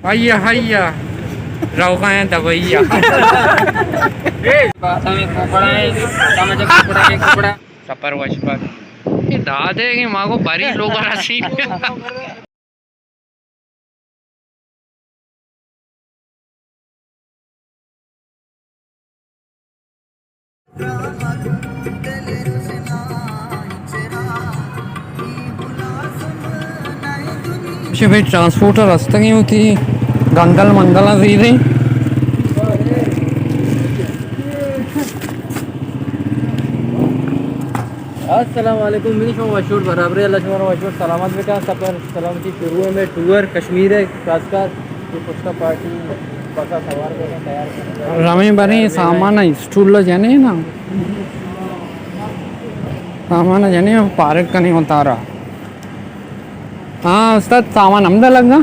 ہیا ہیا، روغاں دبئی ءَ۔ سفر وش بات۔ اے دادے کہ ما گو بری لوگ رسی۔ اچھا بھائی، ٹرانسپورٹ رستگیں ہوتی گنگل منگل زیریں۔ السلام علیکم، منی شما وشوٹ برابر، اللہ شما وشوٹ سلامت بکن۔ سفر سلامتی شروع ہے، میں ٹور کشمیر ہے، خاص کر یہ پشتا پارٹی بسا سوار کرنا تیار کرنا۔ رمیں بریں سامان ہے، اسٹول جنے نا، سامان جنے پارک کرنے اتارا۔ ہاں استاد، سامان ہمدا لگا۔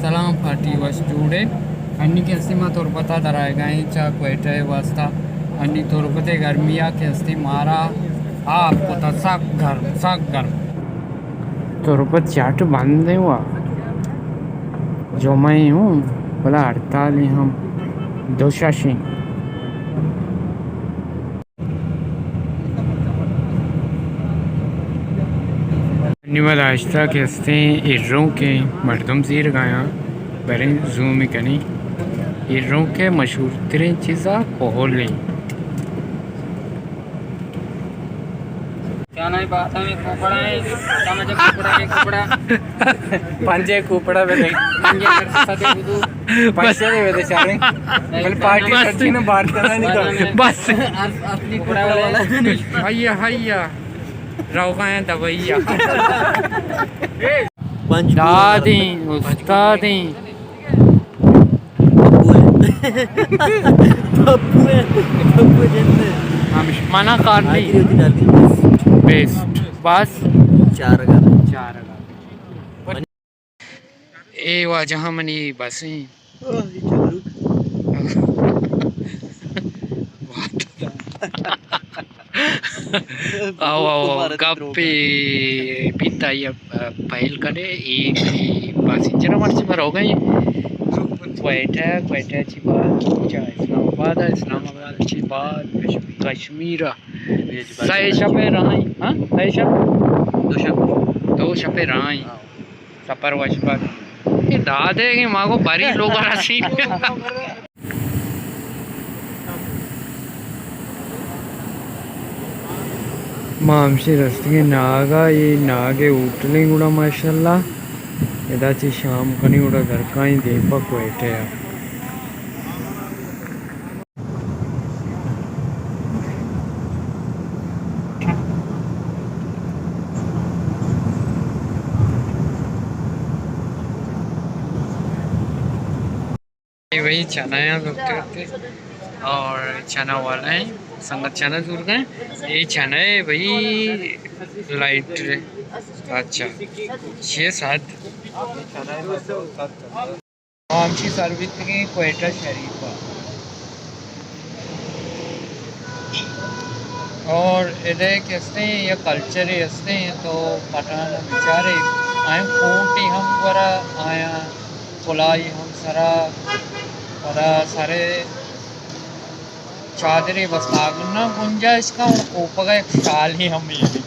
سلام پارٹی، وش جوڑے؟ انی کہ استے ما تربتا درائے گائیں چا کوئٹہ واسطہ۔ انی تربت گرمیا کہ استے مارا آپ کتا، سک گرم، سک گرم۔ تربت چاٹ بند ہے وا، جمعہ ہوں، بلا ہڑتال ہم دو شاشیں۔ نی ما داشتہ کہ استیں ایروں کے مردم زیر گایاں، بریں زوم کنیں۔ ایروں کے مشہور ترین چیزا کوہل ہیں۔ کیا نہیں بات ہے، کوپڑا ہے، سمجھ کوپڑا ہے، کوپڑا۔ پنجے کوپڑا بہ دے۔ پنجے سدے بدو۔ پنجے دے بہ دے چارے۔ بل پارٹی بس۔ سچی نہ بار کرنا نہیں تو۔ بس۔ اصلی کوپڑا والا۔ ہیا، ہیا۔ روغاں دبئی ءَ۔ پنچ دادیں، استادیں۔ پپو ہے۔ پپو ہے۔ پپو جند ہے۔ ہمش منا کار نہیں۔ آخری ہوتی ڈال دی بس۔ بیسٹ۔ بس۔ چار اگا۔ چار اگا۔ اے واجہ منی بس ایں۔ آہ، اے چلوک۔ آو، آو، آو، گپے پیتا یہ پہل کنے، اے، اے پاسنجر مرچی مروگا ایں۔ کوئٹہ، کوئٹہ چی بعد، چا اسلام آباد، اسلام آباد چی بعد، کشمیر۔ سئے شپ راہیں، ہاں؟ سئے شپ؟ دو شپ۔ دو شپ راہیں۔ ہاں۔ سفر وش بات۔ اے دادے کہ ما گو بری لوگ رسی۔ ما ہمشی رستگیں ناگا، اے ناگے ہوٹلیں گڑا ماشاءاللہ۔ ادا چی شام کنی گڑا درکائیں دیم پا کوئٹہ۔ یہ بھائی چنا ہے، لوگ کرتے اور چنا والا ہے، سنگت چنا زور گئے۔ یہ چنا ہے بھائی، لائٹ، اچھا، چھ سات۔ ہمشی سر بیتگیں کوئٹہ شریف ءَ۔ اور ادے کہ استیں یا کلچرے استیں تو پٹھان بیچارے آیاں کوٹی ہم گورا، آیاں کلائی ہم سرا، پدا سرے چادرے بس ناگنا گنجائش کا اور کوپگا یک شالی ہم یہ۔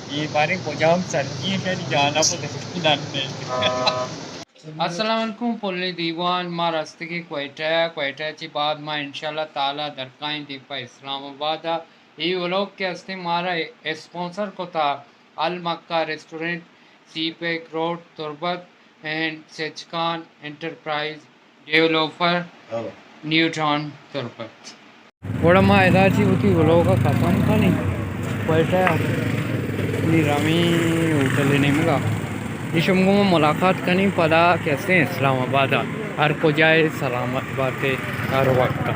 یہ بارے کجام سردی ہے، شری جانا کو دستی نن نے۔ السلام علیکم پلیں دیوان، ما رستگیں کوئٹہ ءَ، کوئٹہ ءَ چہ بعد ما انشاءاللہ تعالی درکائیں دیم پہ اسلام آباد ءَ۔ اے ولاگ کہ استیں مارا اسپانسر کتا المکہ ریسٹورنٹ، سی پیک روڈ تربت اینڈ سچکان انٹرپرائز ڈیولپر، نیو ٹاؤن تربت۔ گڑا ما ادا چی وتی ولاگ ءَ ختم کنیں۔ کوئٹہ ءَ نی رویں ہوٹل ءِ نیمگ ءَ۔ ایشی ءَ گوں ما ملاقات کنیں پدا کہ استیں اسلام آباد ءَ۔ ہر کجا ئے سلامت بات ئے ہر وقت ءَ۔